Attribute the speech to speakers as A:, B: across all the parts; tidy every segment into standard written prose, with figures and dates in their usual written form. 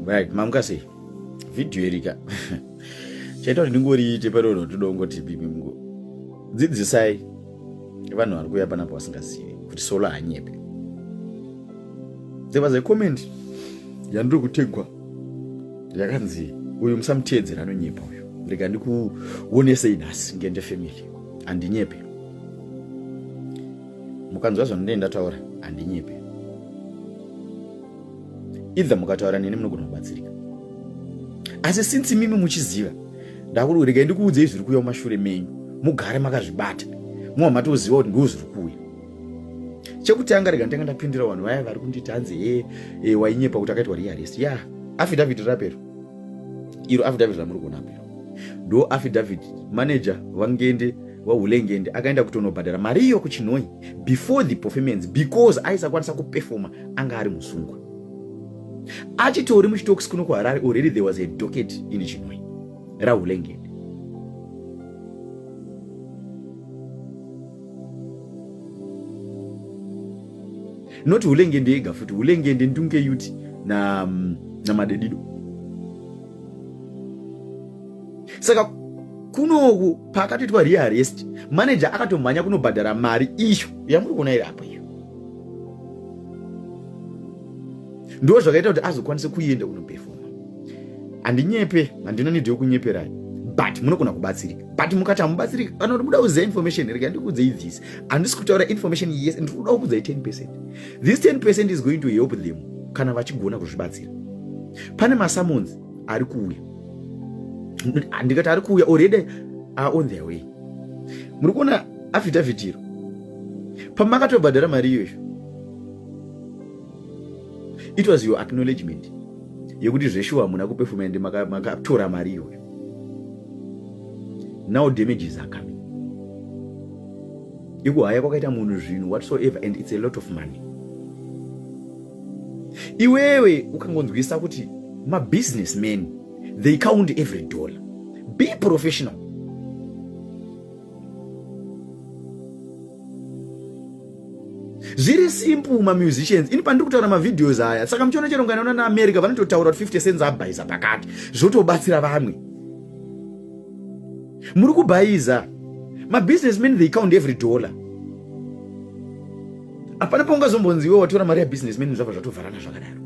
A: Right, mamuka sei? Video erika. Chaita kuti ndingoriite parono toda kungoti bibi mungu. Dzidzisai vanhu vari kuuya panapa vasingazivi kuti solo hanyepe. There was a comment yandiri kutegwa yakanzi uyu musamuteedzera anonyepa uyu. Rega ndikuonesei nhasi ngende family. Handinyepe. Mukanzwa zvandinenge ndataura handinyepe. Either mukataura neni munogona kubatsirika asi since imimi muchiziva ndakuti regai ndikuudzei zviri kuuya mumashure menyu mugare makazvibata muva matoziva kuti ndoo zviri kuuya chekutanga rega nditanga ndapindura vanhu vaya vari kunditi hanzi he e, wainyepa kuti akaitwa rearrest ya affidavit rapero iro affidavit ramuri kuona apero ndo affidavit manager vangende wahulengende akaenda kutonobhadhara mari iyo kuchinhoyi before the performance because aisakwanisa kupefoma anga ari musungwa achitori muchitokisi kuno kuharare already there was a docket in chinhoyi rahulengende not hulengende yega futi hulengende ndunge yuti namadedido na saka kunoku paakatoitwa rearrest manager akatomhanya kunobhadhara mari iyo yamuri kuona iri apo iyo ndo zvakaita kuti azokwanise kuenda kunopefoma handinyepe handina need yokunyeperai but munogona kubatsirika but mukati hamubatsirika kana kuti muda kuziva information rega ndikuudzei this handisi kutaura information yes ndiri kuda kukudzai 10 percent this 10 percent is going to help them kana vachigona kuzvibatsira pane masummons ari kuuya ndikati ari kuuya already are on their way muri kuona affidavit iro pamakatobhadhara mari iyoyo it was your acknowledgement yekuti zveshuwa hamuna kupefuma ende makatora mari iyoyo now damages are coming ikuhaya kwakaita munhu zvinhu whatsoever and it's a lot of money iwewe ukangonzwisa kuti mabusiness men they count every dollar be professional zviri simple mamusicians ini pandiri kutaura mavideos aya saka muchiona chero nganaona naamerica vanototaura kuti 50 cents abhaisa pakati zvotobatsira vamwe muri kubhaiza mabusinessmen they count every dollar hapana paungazombonzi iwe watora mari yabusinessman zvabva zvatovharana zvakadaro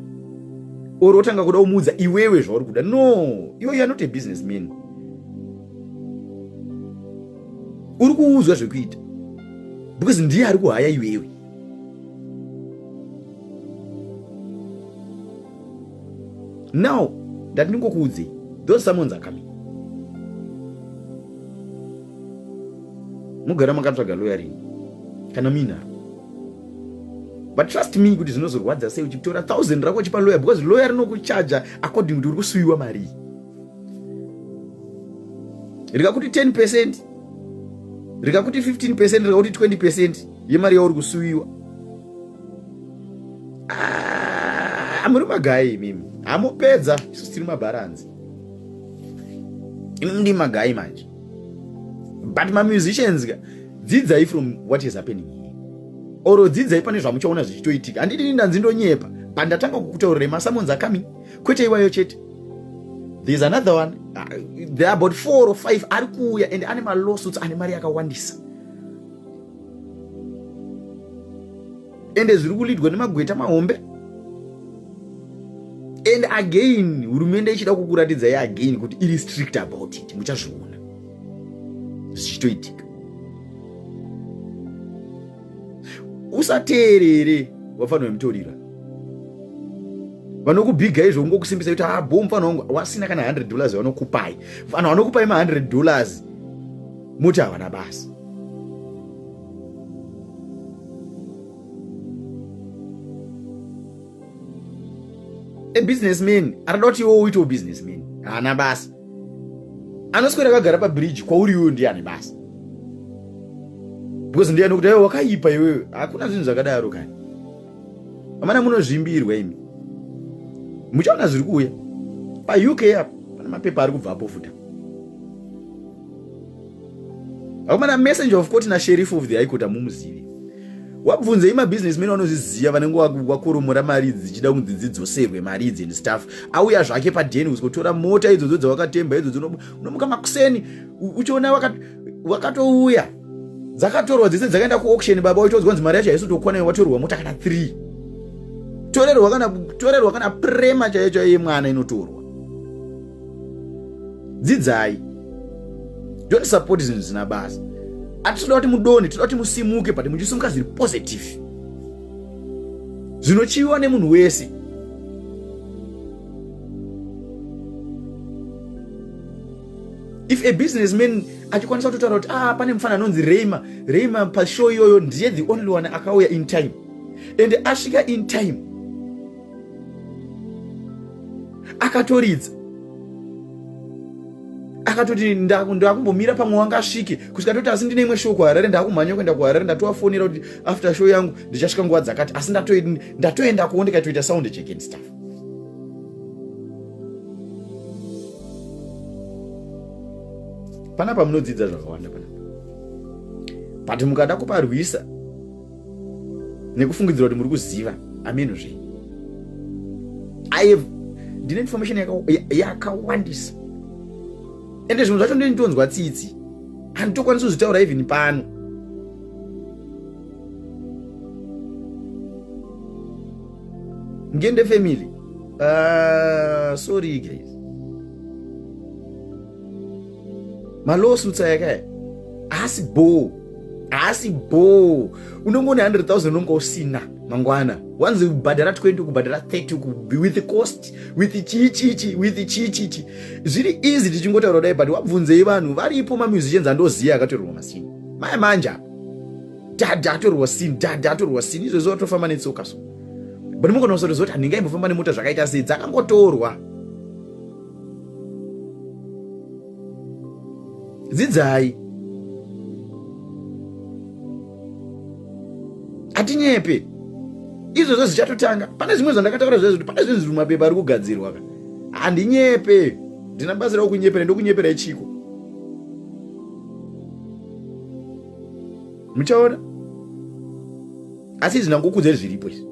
A: or wotanga kuda umuudza iwewe zvauri kuda no iwe youare not a businessman uri kuudzwa zvekuita because ndiye ari kuhaya iwewe now ndati ndingokuudzei those summons are coming mugara makatsvaga lawyer rini kana muinaro but trust me kuti zvinozorwadza sei uchitora thousand rako uchipa lawyer because lawyer rinokuchaja according kuti uri kusuyiwa marii rikakuti 10 percent rikakuti 15 percent rikakuti 20 percent yemari yauri kusuyiwa ah, muri magayi imimi hamupedza isusu tiri mabharanzi imi ndi magayi manje but mamusicians ka dzidzai from what is happening here or dzidzai pane zvamuchaona zvichitoitika handidi ini ndanzi ndonyepa but ndatanga kukutaurirai masamons are coming kwete iwayo chete there's another one there are about four or five ari kuuya and ane malawsuits ane mari yakawandisa ende zviri kulidwa nemagweta mahombe and again hurumende ichida kukuratidzai again kuti iri strict about it muchazviona zvichitoitika usateerere wafanira wemutorira vanokubhiga izvo ungokusimbisa kuti ah bo mfana wangu wasina kana 100 dollars vanokupai vanhu vanokupai ma 100 dollars moti havana basa a businessman arada kuti iwe uitewo businessman haana basa anoswera akagara pabridge kwauri iwewe ndiye ane basa because ndiye anokuti aiwa wakaipa iwewe hakuna zvinhu zvakadaro kani amana munozvimbirwa imi muchaona zviri kuuya pauk apa pane mapepa ari kubvapo futa akomana messenger of court nasheriff of the high court hamumuzivi Wabvunzei mabusinessmen vanozviziva vanenge wakoromora mari idzi dzichida kunzi dzidzoserwe mari idzi and stuff. Auya zvake padeni kuzotora mota idzodzo dzawakatemba idzodzo, unomuka makuseni uchiona wakatouya dzakatorwa dzese dzakaenda kuauction baba, uchitoudzwa kunzi mari yacho haisi kutokwana, watorerwa mota kana 3, torerwa kana prema chaiyo chaiyo yemwana inotorwa. Dzidzai, don't support zvinhu zvisina basa. Hatitoda kuti mudonhe, toda kuti musimuke, but muchisimuka zviri positive, zvinochiviwa nemunhu wese. If a businessman achikwanisa kutotaura kuti ah, pane mufana anonzi Reima, Reima pashow iyoyo ndiye the only one akauya in time and asvika in time akatoridza, akatoti ndakumbomira pamwe wangasvike kusvika toti, asi ndine imwe show kuHarare, ndakumhanya kuenda kuHarare, ndatovafonera kuti after show yangu ndichasvika nguva dzakati, asi ndatoenda kuwo ndikatoita sound check and stuff. Panapa munodzidza zvakawanda panapa, but mukada kuparwisa nekufungidzira kuti muri kuziva, ameno zve. I have, ndine information yakawandisa, ende zvinhu zvacho ndinitonzwa tsitsi, handitokwanisi kuzvitaura even pano. Ngende family, sorry guys, malawsuits aya kaya haasi bho, haasi bho. Unonge une 100 000, unonge usina mangwana, wanzi kubhadhara 20, kubhadhara 30, with cost, with chichichi, with chichichi. Zviri easy tichingotaura kudai, but wabvunzei vanhu varipo, mamusicians andoziva akatorerwa masini maya manje apa, dhadha atorerwa sini, dhadha atorerwa sini, izvozvo watofamba netsoka. So but mugona kusotoziva kuti handingaimbofamba nemota, zvakaita sei, dzakangotorwa. Dzidzai, hatinyepe. Izvozvo zvichatotanga pane zvimwe zvandakataura zvezvo kuti pane zvinhu zviri mumapepa ari kugadzirwa ka. Handinyepe, ndina basa rekukunyepera, ndokunyepera ichiko? Muchaona. Asi izvi ndangokudzai zviripo izvi,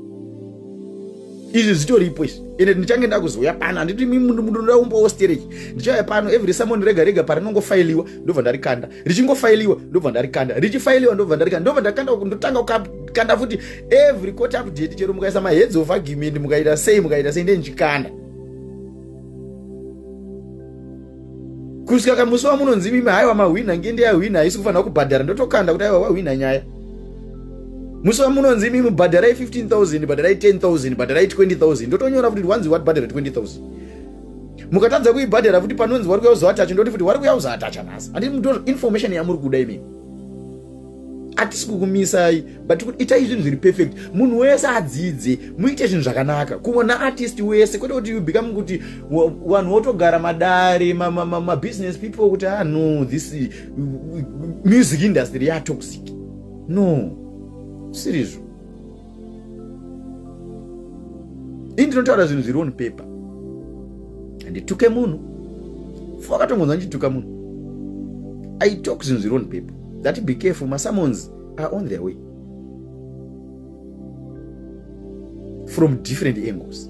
A: izvi zvitoripo izvi, ende ndichange ndakuzouya pano. Handiti munoda umbowo stereki? Ndichauya pano every summon rega rega parinongofailiwa, ndobva ndarikanda, richingofailiwa ndobva ndarikanda, richifailiwa ndobva ndarikanda, ndobva ndakanda, ndotanga kukanda futi every court update. Chero mukaisa maheads of argument, mukaita sei, mukaita sei, ndendichikanda kusvika kamusi wamunonzi mimi haiwa mahwina, ngende yahwina, haisi kufanira kubhadhara, ndotokanda kuti aiwa wahwina nyaya. Musi wamunonzi mimi bhadharai 15,000, bhadharai 10,000, bhadharai 20,000, ndotonyora futi wanzi watibhadhara 20,000. Mukatadza kuibhadhara futi, panonzi wari kuya kuzoatacha, ndoti futi wari kuya kuzoatacha nhasi. Handiti information yamuri kuda imimi? Hatisi kukumisai, but kuti itai zvinhu zviri perfect, munhu wese adzidze, muite zvinhu zvakanaka kuona artist wese, kwete kuti you become kuti vanhu votogara madare, mabusiness people kuti ah no, this music industry yatoxic. No, sirizvo. Ini ndinotaura zvinhu zviri on paper, handituke munhu. Wakatongonzwa ndichituka munhu? I talk zvinhu zviri on paper. That be careful, masummons are on their way from different angles.